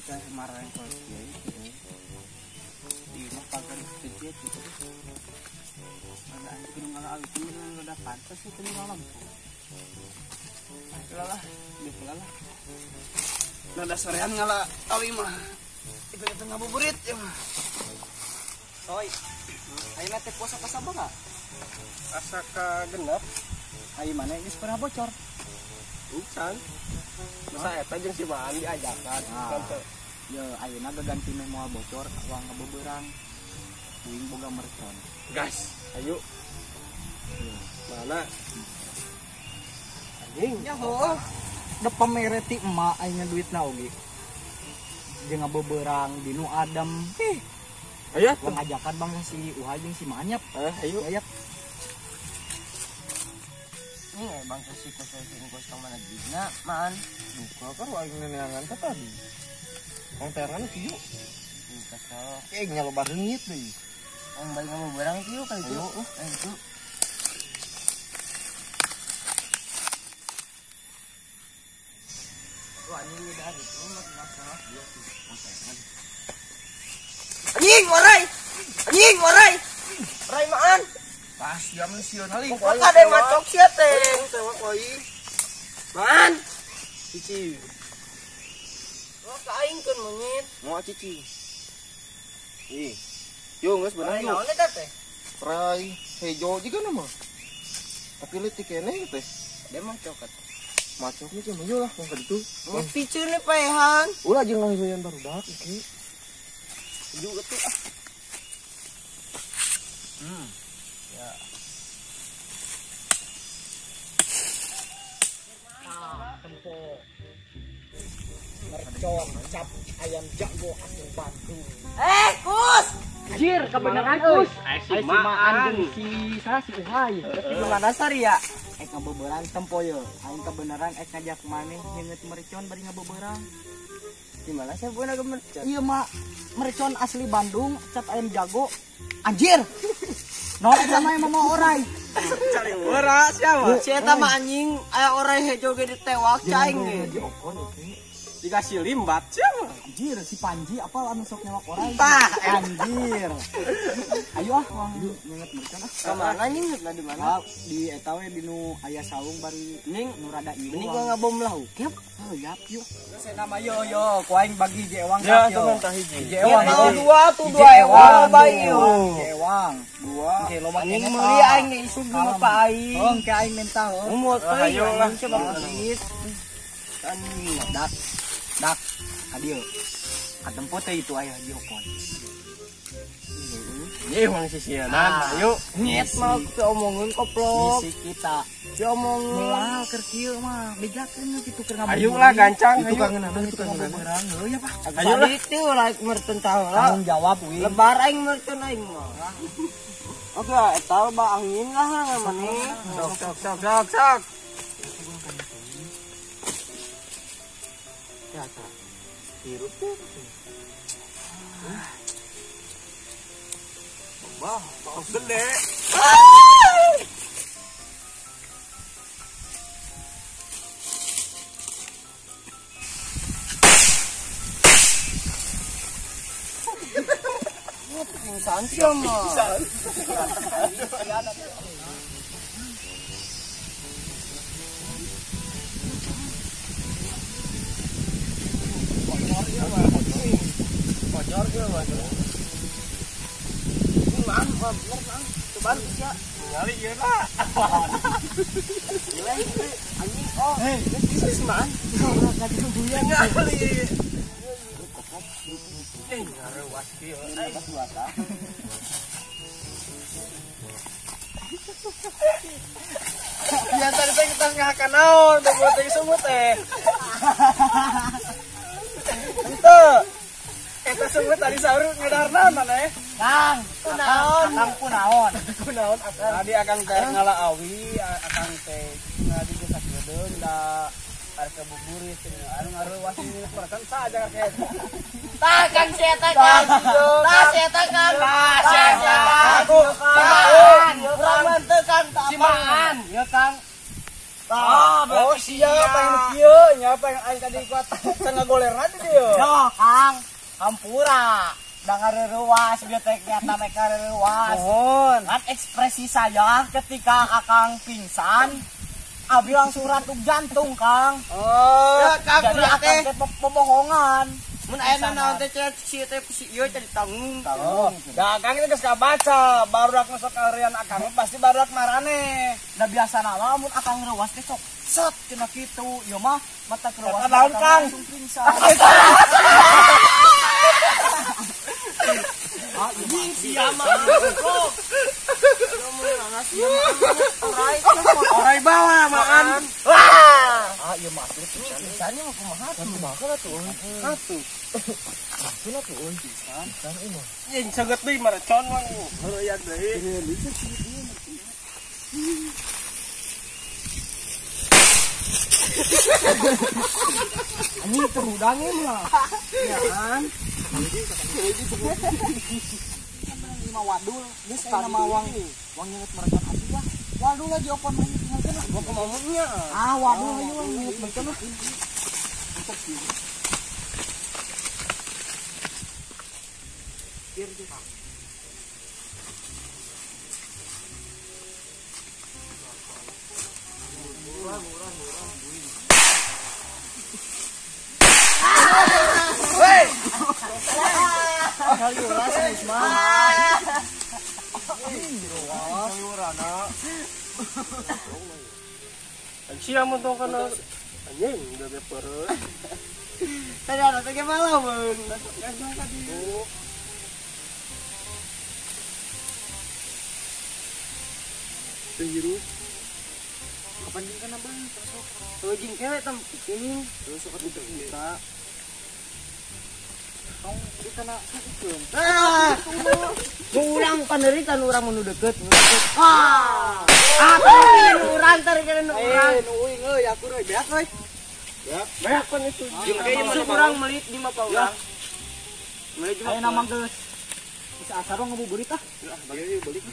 Kita marah kalau dia itu. Di mah pagar kecil gitu. Ada anjing ngalah itu udah pantas itu ngalah. Lah, lah. Nah, sorean ngalah awi mah. Itu itu ngabuburit ya mah. Oi. Ayeuna teh puasa ka sabaraha? Asa ka genep. Ayeuna mana geus pernah bocor? Encan. Masa eta jeung si Maan diajakan. Nah. Ya ayeuna gaganti meh moal bocor uang ngabeberang. Uing boga mercon. Gas, ayo. Mana? Anjing. Ya heuh. Da pamereti emak aing duitna oge. Jeung ngabeberang dinu adem. Ih. Ayo, ngajakan bang si Uha jeung si Manyap. Ayo. Ayo. Ini bang si kos ka mana duitna, maan. Duka kan aing neneangan ka tadi. Wong terangan kieu. Kesel. Nya loba reungit deui. Wong balik ngabeberang kieu ka itu. Ayo. Wah, anjing udah itu masalah dia sih. Anjing orai. Anjing orai. Orai maan. Pas jam sieun hali. Kok ada yang macok sia teh. Tewak aing. Maan. Cici. Oh, ka aing keun monyet. Moal cici. Ih. Yo geus beunang yo. Naon eta teh? Rai hejo jiga na mah. Tapi leutik keneh teh. Dia macok atuh. Macoknya cuma yo lah mong ka ditu. Mun piceun paehan. Ulah jeung ngaheuyan barudak iki. Juga tuh ah. Ya. Nah, tempo. Mercon cap ayam jago asli Bandung. Kus. Jir, kebenaran Kus. Si Maan jeung si saha si Uhai. Di mana sari ya? Ek ngabeberang tempo ye. Aing kebenaran ek ngajak maneh nyeungeut mercon bari ngabeberang. Di mana saya pun agak mercon. Iya mak, mercon asli Bandung, cap ayam jago. Anjir. Nol sama yang mau orai. Cari ora siapa? Si eta mah anjing aya orai hejo ge ditewak caing ge. Dikasih limbat siapa? Anjir, si Panji apa anu sok newak orai. Tah, anjir. Ayo ah, wang nyeungeut mercon ah. Ka mana nyeungeut lah di mana? Di eta we di nu aya saung bari ning nu rada ieu. Mending gua ngabom lauk. Yap, yap yuk. Geus nama yo yo, ku aing bagi hiji ewang ya, yo. Hiji ewang. Dua tuh dua ewang bae yo. Hiji ewang, dua. Oke, loba anjing meuli aing ge isuk di bapak aing. Heuh, ke aing minta heuh. Moal teuing lah coba duit. Anjing, dak. Dak, ka dieu. Katempo teh itu aya haji opon. Ye wong sisienan, ayo. Nyet mah diomongin koplok. Misi kita diomongin. Moal keur kieu mah bejakeun kitu keur ngabuburit. Ayo lah gancang, itu kangenan itu kangenan. Heuh ya, Pak. Ayo lah. Itu lah mertun tahu lah. Tanggung jawab we. Lebar aing mertun aing mah. Oke, eta ba angin lah maneh. Sok sok sok sok sok. Ya, hirup tuh. Wah, tos gede. Pingsan sih mah. Bocor dia mah. Man, bener man. Coba bisa. Ningali ieu lah. Nilai anjing oh. Hei, geus man. Ningali. Ngaruas kieu. Ya tadi teh kita ngahakan naon, teh buat teh sungut teh. Itu. Eta sungut tadi sahur ngedahar naon maneh? Kang, kunaon? Kang kunaon? Kunaon tadi akang teh ngala awi, akang teh ngadi geus sakedeung da arek buburit anu ngaruas mereka saja kakek. Tah Kang si eta Kang. Tah si eta Kang. Tah si eta. Aku Kang. Urang mah teu Kang. Si Maan, ya Kang. Tah, oh sia. apa yang kieu nya apa yang aing tadi kuat ngagolerna di dieu. Yo, Kang, hampura. Da ngareuwas bieu teh nyata mereka reuwas. Mohon. Kan ekspresi saya ketika Akang pingsan, abi langsung rantuk jantung, Kang. Oh, ya, Kang, jadi Akang teh pembohongan. Mun aya naon teh si teh si ieu teh ditanggung. Oh, da Akang itu geus kabaca, barudak nu sok karean Akang pasti barudak marane. Da biasana mah mun Akang reuwas teh sok set cenah kitu. Ieu mah mata reuwas. Naon, Kang? Langsung pingsan. Ah, anjing sia mah. Kok. Orai bawa makan. Wah. Ah, ieu mah atuh pingsannya mah kumaha tuh? Kumaha atuh? Atuh. Atuh atuh euy pingsan. Pingsan euy mah. Jeung seget deui marecon mah. Heureuyat deui. Anjing terudang mah. Ya kan. Lima wadul, geus aya nama wang wang nyeungeut mereka atuh lah. Wadul lagi opan mah tinggalkeun lah. Gua kumaha Ah, wadul hayu wang nyeungeut mereka lah. Biar tuh. Murah, murah. Hei. Kali ulah serius mah. Sia mun tong kana anjing udah bepereut. Tadi ada teh malah beung. Teu Kapan jeung kana bang sok. Teu jeung kewe tem ini terus sok atuh kita. Tong di kana sakeun. Ah. Urang paneritan urang nu deukeut. Ah. Ah, nu urang teh nu urang. Eh, nu uing euy aku euy beak euy. Beak, beak kan itu. Jeung kayaknya mana urang meuli di mah urang. Meuli Ayeuna mah geus. Geus asar ngabuburit ah. Balik balik.